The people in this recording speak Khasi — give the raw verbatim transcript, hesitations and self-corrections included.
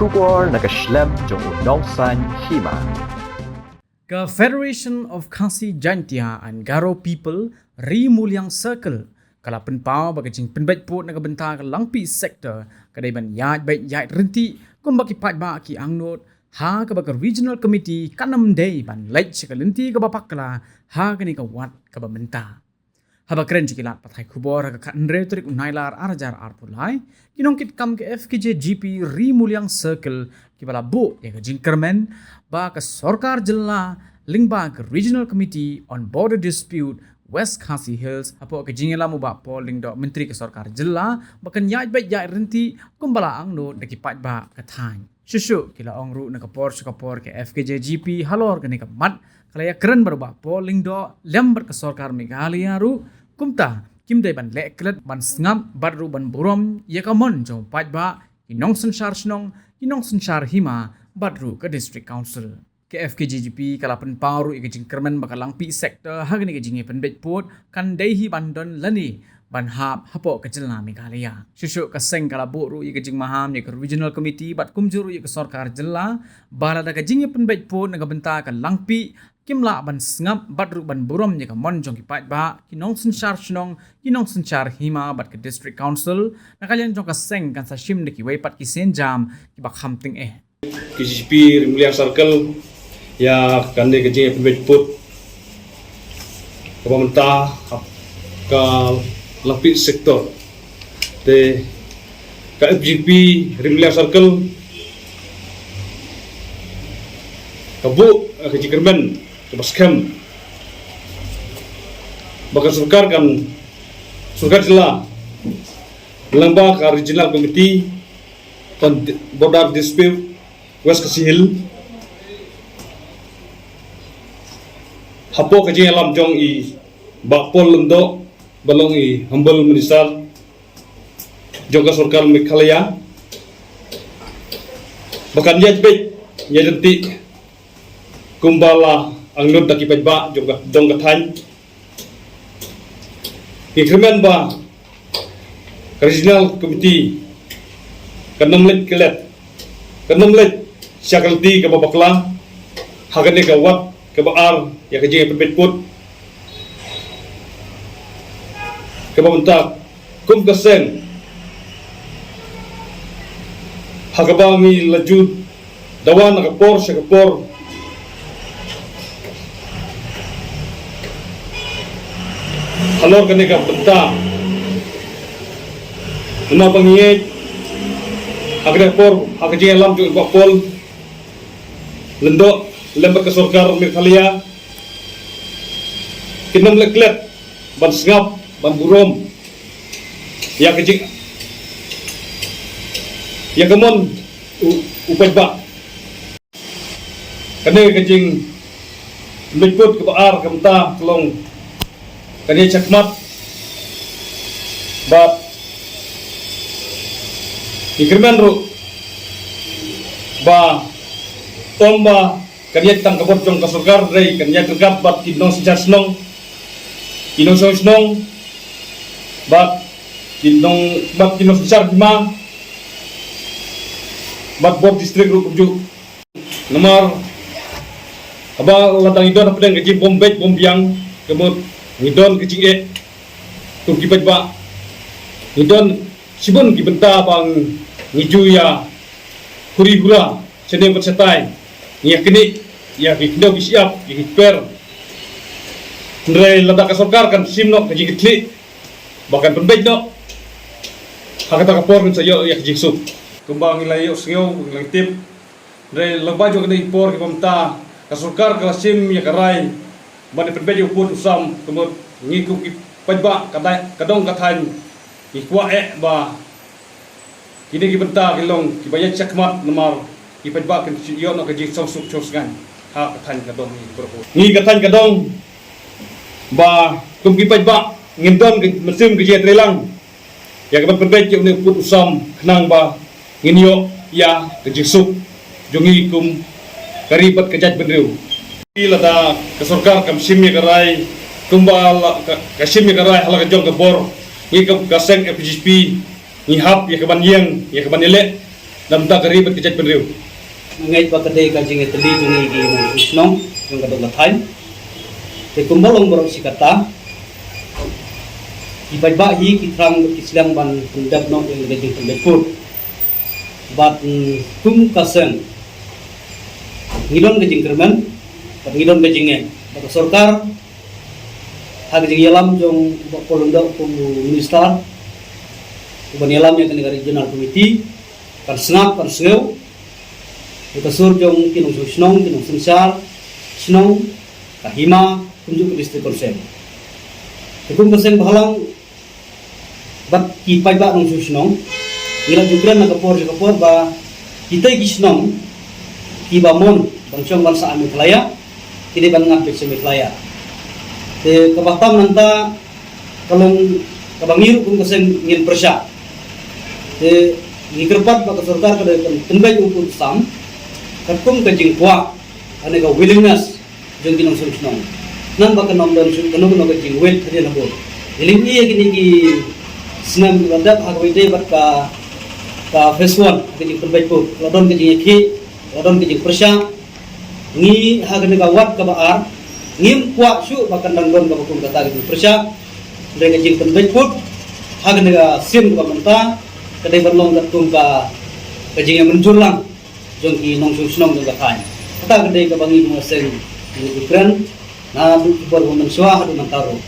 Khubor na ka shlem jong u nongsaiñ hima. Ka Federation of Khasi Jaintia and Garo People, Ri Muliang Circle, ka la pynpaw ba ka jingpynbeit pud na ka bynta ka Langpih sector ka dei ban ïaid beit ïaid ryntih kumba ki paidbah ki angnud, ha kaba ka Regional Committee kan ym dei ban leit sha ka lynti kaba bakla ha kane ka wad kaba mynta. Haba kren sha ki lad pathai khubor ha ka khathynriew tarik u Nailar ar hajar arphew lai, ki nongkitkam ka F K J G P Ri Muliang Circle kiba la buh ïa ka jingkyrmen ba ka sorkar jylla lyngba ka Regional Committee on Border Dispute West Khasi Hills, hapoh ka jingïalam u Bah Paul Lyngdoh, Myntri ka sorkar jylla, ba kan ïaid beit ïaid ryntih kumba la angnud da ki paidbah ka thaiñ. Shuh shuh ki la ong ruh na ka por sha ka por ka F K J G P halor kane ka mat ka la ïakren bad u Bah Paul Lyngdoh lem bad ka sorkar Meghalaya ruh, kumta kim dei ban leh klet ban sngap bad ruh ban burom ïa ka mon jong u paidbah, ki nongsynshar shnong, ki nongsynshar hima bad ruh ka District Council. Ka F K J G P ka la pynpaw ruh ïa ka jingkyrmen ba ka Langpih sector ha kane ka jingïapynbeit pud kan dei hi ban don lane ban hap hapoh ka jylla Meghalaya. Shuh shuh ka seng ka la buh ruh ïa ka jingmaham ïa ka Regional Committee bad kumjuh ruh ïa ka sorkar jylla ba lada ka jingïapynbeit pud na ka bynta ka Langpih kim lah ban sngap bad ruh ban burom ïa ka mon jong ki paidbah, ki nongsynshar shnong, ki nongsynshar hima bad ka District Council, na ka liang jong ka seng kan sa shim da kiwei pat ki sienjam kiba kham tyngeh. K G P Ri Muliang Circle ïa kane ka jingïapynbeit pud kaba mynta ha ka Langpih sector. Te ka F G P Ri Muliang Circle ka buh ka jingkyrmen kaba skhem ba ka sorkar kan, sorkar jylla lyngba ka Regional Committee on Border Dispute West Khasi Hills, hapoh ka jingïalam jong i Bah Paul Lyngdoh ba long i Humble Minister jong ka sorkar Meghalaya, ba kan ïaid beit ïaid ryntih kumba la angnud da ki paidbah jong ka, jong ka thaiñ. Ngi kyrmen ba ka Regional Committee kan ym leit klet, kan ym leit sha ka lynti kaba bakla ha kane ka wad kaba ar ïa ka jingïapynbeit pud kaba mynta. Kum ka seng ha kaba ngi la ju dawa na ka por sha ka por halor kane ka bynta. Namar ba ngi ngeit ha kane ka por ha ka jingïalam jong i Bah Paul Lyngdoh lem bad ka sorkar Meghalaya kin ym leh klet ban sngap ban burom ïa ka jing, ïa ka mon u, u paidbah. Kane ka jingpynbeit pud kaba ar ka mynta ka long kane shakhmat bad ngi kyrmen ruh ba ym ba kan ïaid tang ka bor jong ka sorkar, hynrei kan ïaid ryngkat bad ki nongsynshar shnong, ki nongshong shnong bad ki nong, bad ki nongsynshar hima bad bor district ruh kumjuh. Namar haba la dang ngi don hapdeng ka jingbym beit bym biang, ka mut ngi don ka jingeh kum ki paidbah, ngi don shibun ki bynta ba ngi ju ïa huri hura shane bad shatai, ngi ïa knieh ïa ki khyndew ki shyiap, ïa ki kper. Hynrei lada ka sorkar kan shim noh ka jingkitkhlieh ba kan pynbeit noh, ha kata ka por ngin sa ïoh ïa ka jingsuk. Kumba ngi la ïohsngew, ngi la tip, hynrei lyngba jong kine ki por kiba mynta ka sorkar ka la shim ïa ka rai ban pynbeit ïa u pud u sam, ka mut ngi kum ki paidbah ka dong ka thaiñ ngi kwah eh ba kine ki bynta ki long kiba ïaid shakhmat namar ki paidbah kin ïoh noh ka jingsuk suk suk sngan ha ka thaiñ ka dong ngi baroh. Ngi ka thaiñ ka dong ba kum ki paidbah ngin don ka mynsiem ka jingïatreilang ïa kaban pynbeit ïa une u pud u sam khnang ba ngin ïoh ïa ka jingsuk jong ngi kum ka ri bad ka jaitbynriew. Lada ka sorkar kam shim ïa ka rai kumba la ka, ka shim ïa ka rai ha la ka jong ka bor, ngi kum ka seng F G P ngi hap ïa kaban ïeng, ïa kaban ïaleh Namta ka ri bad ka jaitbynriew. Nga ngeit ba ka dei ka jingïatylli jong ngi ki nongshong shnong jong ka dong ka thaiñ. Te kumba long baroh shi katta, ki paidbah hi ki thrang bad ki sliang ban pyndep noh ïa ka jingpynbeit pud. Bad, mm, kum ka seng ngi don ka jingkyrmen bad ngi don ka jingngeit ba ka sorkar, ha ka jingïalam jong u Bah Paul Lyngdoh kum u minister uban ïalam ïa kane ka regional committee, kan sngap, kan sngew ïa ka sur jong ki nongshong shnong, ki nongsynshar shnong, ka hima, kumjuh ka district council. Te kum ka seng bhalang bad ki paidbah nongshong shnong, ngi la ju kren na ka por sha ka por ba kita ki shnong kiba mon ban shong ban sah ha Meghalaya, ki dei ban ngat beit sha Meghalaya. Te kaba tam nangta ka long kaba ngi ruh kum ka seng ngin pyrshah. Te ngi kyrpad ba ka sorkar ka dei ban pynbeit u pud u sam katkum ka jingkwah, kane ka willingness jong ki nongshong shnong. Nang ba kan ym don shuh kano kano ka jingwait hadien habud. Ngi ïohi ïa kine ki snem la dep ha kawei de bad ka, ka phase one, ha ka jingpynbeit pud, la don ka jingïakhih, la don ka jingpyrshah. Ngi ha kane ka ward kaba ar ngim kwah shuh ba kan dang don kaba kum kata ka jingpyrshah. Hynrei ka jingpynbeit pud ha kane ka sien kaba mynta ka dei ban long katkum ka, ka jingïamynjur lang jong ki nongshong shnong jong ka thaiñ. Kata ka dei kaba ngi kum ka seng ngi kren naduh ki por ba mynshuwa haduh mynta ruh.